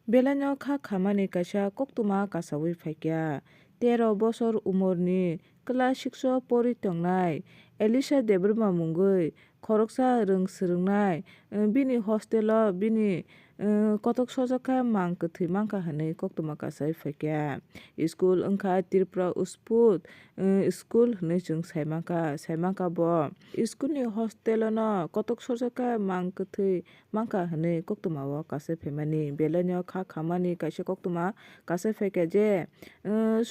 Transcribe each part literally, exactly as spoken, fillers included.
Belaino kha khamani kaisa koktwma kasaui phaikha. Tero bosor umorni class six o pori tongnai Elisha Debbarma mungwi khoroksa rwng swrwngnai, eh, bini hostel o bini, eh, kotok sojak khe mang kwthwi mankha hwnwi koktwma kasaui phaikha. School wngkha Tripura Usput, eh, school hwnwi chwng saimankha, saimankha bo. School ni hostel o no kotok sojak khe mang kwthwi mankha hwnwi koktwmao kasai phaimani belaino kha khamani kaisa koktwma kasai phaikha je, eh,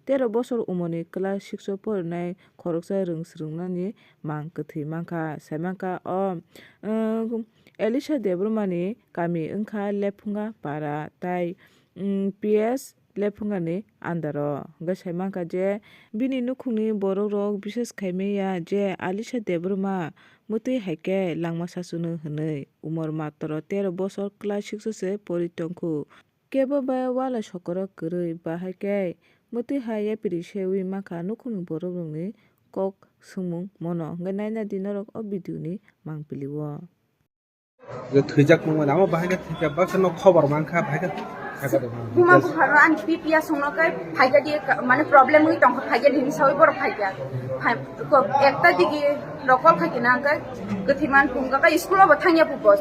tero bosor umorni class six o porinai khoroksa rwng swrwngnani mang kwthwi mankha, saimankha o, eh, Elisha Debbarmani kami wngkha Lephunga para tai, mm, P S Lephungani under o. Hwnkhe saimankha je bini nukhungni borokrok biswas khaimaya je Elisha Debbarma mwtwi hai khe langma sachuno hwnwi. Umor matro tero bosor class six o se pori tongkhu. Kebo bai wala sokoro kwrwi bahai khe mwtwi hai yapri seui mankha nukhungni borokrokni kok swngmung mono. Hwnkhe naina di norok o video ni mangpili o. Je thwijak nungmani amo bahai khe thwijak baksa no khobor mankha bahai khe. Buma bupharo ani pipiya songno kai phaikha di ka-, mane problem wi tongkha phaikha di hinwi sawi borok phaikha. Phai-, ko-, ekta digi rokol khaikhe na hwnkhe kwthwi man phunukha kai school o bo thangya phu bo.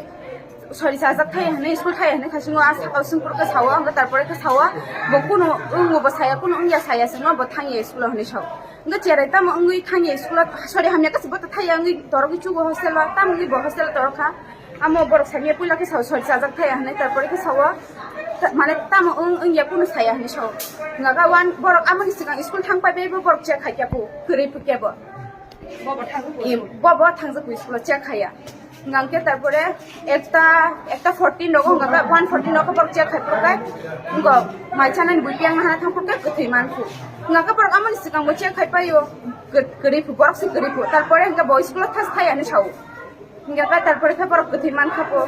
Sori sajak thai hwnwi school thai hwnwi khaisingo a sakao sungkur khe sao hwnkhe tarpore khe sao bo kunu wngo bo saya kunu wngya saya songno bo thangya school o hwnwi sao. Hwnkhe cherai tamo wngwi thangya school o sori hamya khe bo thaiya wngwi torogwi chugo hostel o tamo wngwi bo hostel o torokha. Amo borok sanya puila khe sao sori chajak thaya hwnwi, tarpore khe sao, ta-, mane tamo wng, wngya kunu saya hwnwi sao. Hwnka khe wan borok amoni swkang school thang pai bai bo borok check khai khe bo kwrwi phu khe bo. Em, bo, bo thangjak bo school o check khaya. Hwnka khe tarpore ekta, ekta fourteen rogo hwnka khe one fourteen rogo borok check khai phuru khe wngko mai chanani bui piyang hana thang phuru khe kwthwi man phu. Hwnka khe borok amoni swkang bo check khai pai o kwrwi phu, borok se kwrwi phu. Tarpore hwnka bo school o thas thaya hwnwi sao. Hingke khe tarpore khe borok kwthwi mankha po.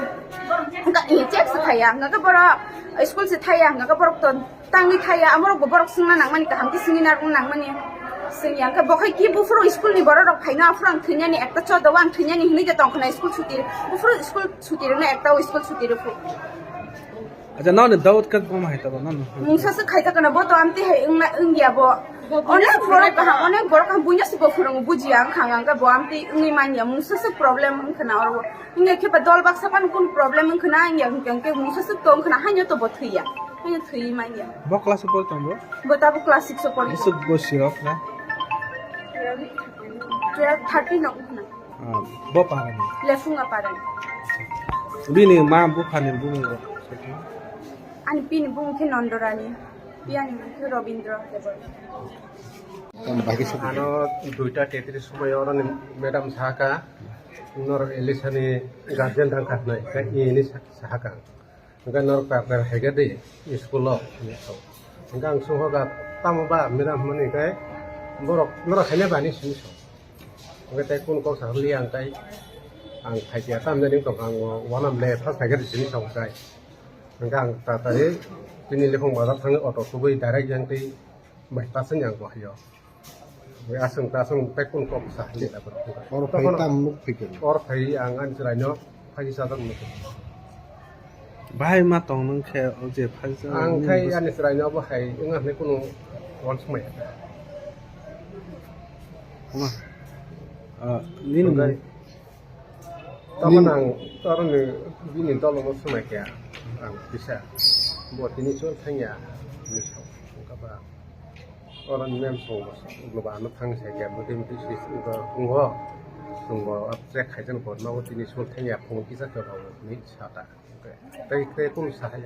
Hingke i check se thaya, hingke khe borok school se thaya, hingke khe borok to tangwi thaya, amorok bo borok swngna nangmani, kaham khe swngwi narwkna nangmani. Swngya hingke bo khai ki buphuru school ni borok rok phaina, aphuru ang thwinani ekta chodo o ang thwinani hinwi je tongkhna school suti, buphuru school suti rwna ekta o school suti rwphu. Acha, noni doubt khe boma hai tabo, noni. Mungsa se khaijak kana bo to amtwi hai wngna wngya bo. Onek borok kaham, onek borok kaham buino se bo phwrwngo bujiya wngkha hwnka hwnkhe bo amtwi wngwi manya mungsa se problem wngkha na oro. Wngya khe ba dol baksa phano kun problem wngkha na wngya hwnkhe mungsa se to wngkha na haino to bo thwiya. Haino thwiwi manya. Bo class o pori tongo? Bo tabuk class six o pori. Bwswk bo sirok na? Twelve thirteen no wngkha na. Ah, bo parani? Lefunga parani. Bini ma buphani bumung rok? Ani pini bumung khe Nondorani, piyani mung khe Robindra Debbarma. Ano duita tetris somoi oroni madam saka, norok Elisha ni guardian tangkha hinwi, khe ini sa-, sahaka. Hingke norok ta per haikhe de school o hinwi sao. Hingke ang sungkha tamo ba madam hwnmani hingke borok norok haino bani simi sao. Hingke tei kunu kok sa liya ang tei ang phaikha tamjani wngtongkha ang wanam le first phaikhe de simi sao hingke. Hingke ang tatari bini Lephung bazar thangwi auto tubui direct yang tei bypass wngya ang bo haio. Aswng ta aswng tei kunu kok sa hwnwi da borok. Oro phai tam nuk phikhe. Oro phai ang ani chwraino phai sajak nuk. Bahai ma tong nung khe o je phai sajak. Ang khai ani chwraino bo hai wngya hwnwi kunu uansukmaya. Ama. Ah, nini. Tamo nang toroni bini dolono swmai khe ang kisa bo tini chwng thangya hinwi sao. Wngkha ba oroni mem song bo ba ano thang sai khe muti muti si wngkha tongo. Chwng bo check khaijak bo nogo tini chwng thangya phone kisa khe rw hinwi sa ta. Tei tei kunu sa hai.